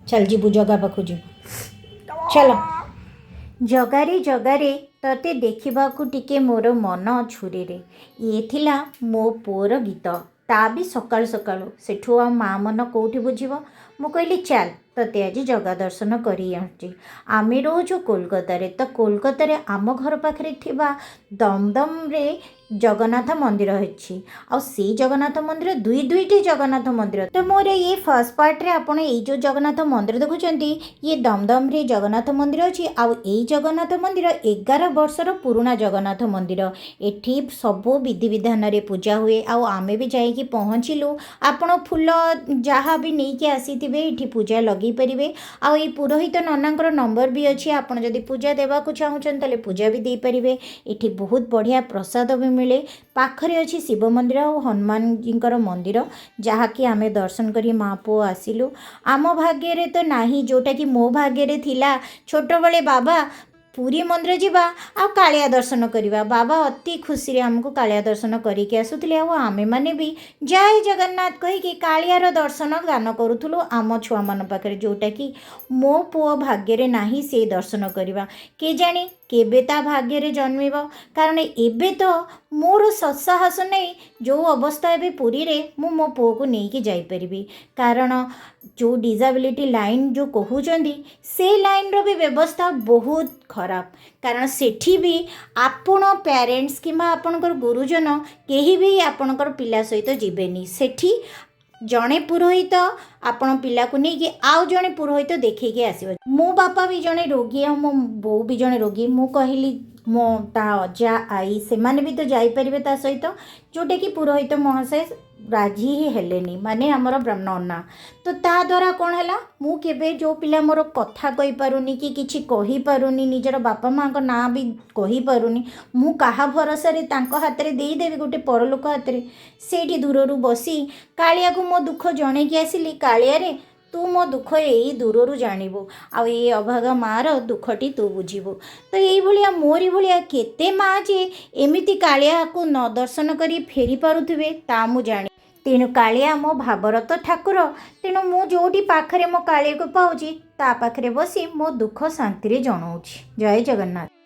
ଚାଲ, ଯିବୁ, ଜଗା ପାଖକୁ ଯିବୁ, ଚାଲ। ଜଗାରେ, ଜଗାରେ, ତତେ ଦେଖିବାକୁ ଟିକେ ମୋର ମନ ଝୁରେରେ। ଇଏ ଥିଲା ମୋ ପୁଅର ଗୀତ, ତା ବି ସକାଳୁ ସକାଳୁ। ସେଠୁ ଆଉ ମା ମନ କେଉଁଠି ବୁଝିବ? ମୁଁ କହିଲି, ଚାଲ, ତତେ ଆଜି ଜଗା ଦର୍ଶନ କରି ଆଣୁଛି। ଆମେ ରହୁଛୁ କୋଲକାତାରେ। ତ କୋଲକାତାରେ ଆମ ଘର ପାଖରେ ଥିବା ଦମଦମରେ ଜଗନ୍ନାଥ ମନ୍ଦିର ଅଛି ଆଉ ସେଇ ଜଗନ୍ନାଥ ମନ୍ଦିର, ଦୁଇ ଦୁଇଟି ଜଗନ୍ନାଥ ମନ୍ଦିର। ତ ମୋର ଇଏ ଫାର୍ଷ୍ଟ ପାର୍ଟରେ ଆପଣ ଏଇ ଯେଉଁ ଜଗନ୍ନାଥ ମନ୍ଦିର ଦେଖୁଛନ୍ତି, ଇଏ ଦମଦମରେ ଜଗନ୍ନାଥ ମନ୍ଦିର ଅଛି। ଆଉ ଏଇ ଜଗନ୍ନାଥ ମନ୍ଦିର 11 ବର୍ଷର ପୁରୁଣା ଜଗନ୍ନାଥ ମନ୍ଦିର। ଏଠି ସବୁ ବିଧିବିଧାନରେ ପୂଜା ହୁଏ ଆଉ ଆମେ ବି ଯାଇକି ପହଞ୍ଚିଲୁ। ଆପଣ ଫୁଲ ଯାହା ବି ନେଇକି ଆସିଥିବେ, ଏଠି ପୂଜା ଲଗେଇ ପାରିବେ। ଆଉ ଏଇ ପୁରୋହିତ ନନାଙ୍କର ନମ୍ବର ବି ଅଛି। ଆପଣ ଯଦି ପୂଜା ଦେବାକୁ ଚାହୁଁଛନ୍ତି, ତାହେଲେ ପୂଜା ବି ଦେଇପାରିବେ। ଏଠି ବହୁତ ବଢ଼ିଆ ପ୍ରସାଦ ବି ମିଳେ। ପାଖରେ ଅଛି ଶିବ ମନ୍ଦିର ଆଉ ହନୁମାନଜୀଙ୍କର ମନ୍ଦିର, ଯାହାକି ଆମେ ଦର୍ଶନ କରି ମା ପୁଅ ଆସିଲୁ। ଆମ ଭାଗ୍ୟରେ ତ ନାହିଁ, ଯେଉଁଟାକି ମୋ ଭାଗ୍ୟରେ ଥିଲା ଛୋଟବେଳେ, ବାବା, ପୁରୀ ମନ୍ଦିର ଯିବା ଆଉ କାଳିଆ ଦର୍ଶନ କରିବା। ବାବା ଅତି ଖୁସିରେ ଆମକୁ କାଳିଆ ଦର୍ଶନ କରିକି ଆସୁଥିଲେ ଆଉ ଆମେମାନେ ବି ଜୟ ଜଗନ୍ନାଥ କହିକି କାଳିଆର ଦର୍ଶନ ଗାନ କରୁଥିଲୁ ଆମ ଛୁଆମାନଙ୍କ ପାଖରେ, ଯେଉଁଟାକି ମୋ ପୁଅ ଭାଗ୍ୟରେ ନାହିଁ ସେ ଦର୍ଶନ କରିବା। କେଜାଣି କେବେ ତା ଭାଗ୍ୟରେ ଜନ୍ମିବ? କାରଣ ଏବେ ତ ମୋର ସତ୍ସାହସ ନେଇ ଯେଉଁ ଅବସ୍ଥା ଏବେ ପୁରୀରେ, ମୁଁ ମୋ ପୁଅକୁ ନେଇକି ଯାଇପାରିବି? କାରଣ ଯେଉଁ ଡିଜାବିଲିଟି ଲାଇନ୍ ଯେଉଁ କହୁଛନ୍ତି, ସେ ଲାଇନ୍ର ବି ବ୍ୟବସ୍ଥା ବହୁତ ଖରାପ। କାରଣ ସେଠି ବି ଆପଣ ପ୍ୟାରେଣ୍ଟସ୍ କିମ୍ବା ଆପଣଙ୍କର ଗୁରୁଜନ କେହି ବି ଆପଣଙ୍କର ପିଲା ସହିତ ଯିବେନି। ସେଠି ଜଣେ ପୁରୋହିତ ଆପଣ ପିଲାକୁ ନେଇକି ଆଉ ଜଣେ ପୁରୋହିତ ଦେଖେଇକି ଆସିବ। ମୋ ବାପା ବି ଜଣେ ରୋଗୀ ଆଉ ମୋ ବୋଉ ବି ଜଣେ ରୋଗୀ। ମୁଁ କହିଲି, ମୋ ତା ଅଜା ଆଈ ସେମାନେ ବି ତ ଯାଇପାରିବେ ତା ସହିତ, ଯେଉଁଟାକି ପୁରୋହିତ ମହାଶୟ ରାଜି ହିଁ ହେଲେନି, ମାନେ ଆମର ନନା। ତ ତା ଦ୍ୱାରା କ'ଣ ହେଲା? ମୁଁ କେବେ ଯେଉଁ ପିଲା ମୋର କଥା କହିପାରୁନି କି କିଛି କହିପାରୁନି, ନିଜର ବାପା ମାଆଙ୍କ ନାଁ ବି କହିପାରୁନି, ମୁଁ କାହା ଭରସାରେ ତାଙ୍କ ହାତରେ ଦେଇଦେବି, ଗୋଟେ ପରଲୋକ ହାତରେ? ସେଇଠି ଦୂରରୁ ବସି କାଳିଆକୁ ମୋ ଦୁଃଖ ଜଣେଇକି ଆସିଲି। କାଳିଆରେ, ତୁ ମୋ ଦୁଃଖ ଏଇ ଦୂରରୁ ଜାଣିବୁ ଆଉ ଏଇ ଅଭାଗା ମାଆର ଦୁଃଖଟି ତୁ ବୁଝିବୁ। ତ ଏଇଭଳିଆ ମୋରି ଭଳିଆ କେତେ ମାଆ ଯେ ଏମିତି କାଳିଆକୁ ନ ଦର୍ଶନ କରି ଫେରି ପାରୁଥିବେ, ତା ମୁଁ ଜାଣେ। ତେଣୁ କାଳିଆ ମୋ ଭାବର ତ ଠାକୁର। ତେଣୁ ମୁଁ ଯେଉଁଠି ପାଖରେ ମୋ କାଳିଆକୁ ପାଉଛି, ତା ପାଖରେ ବସି ମୋ ଦୁଃଖ ଶାନ୍ତିରେ ଜଣାଉଛି। ଜୟ ଜଗନ୍ନାଥ।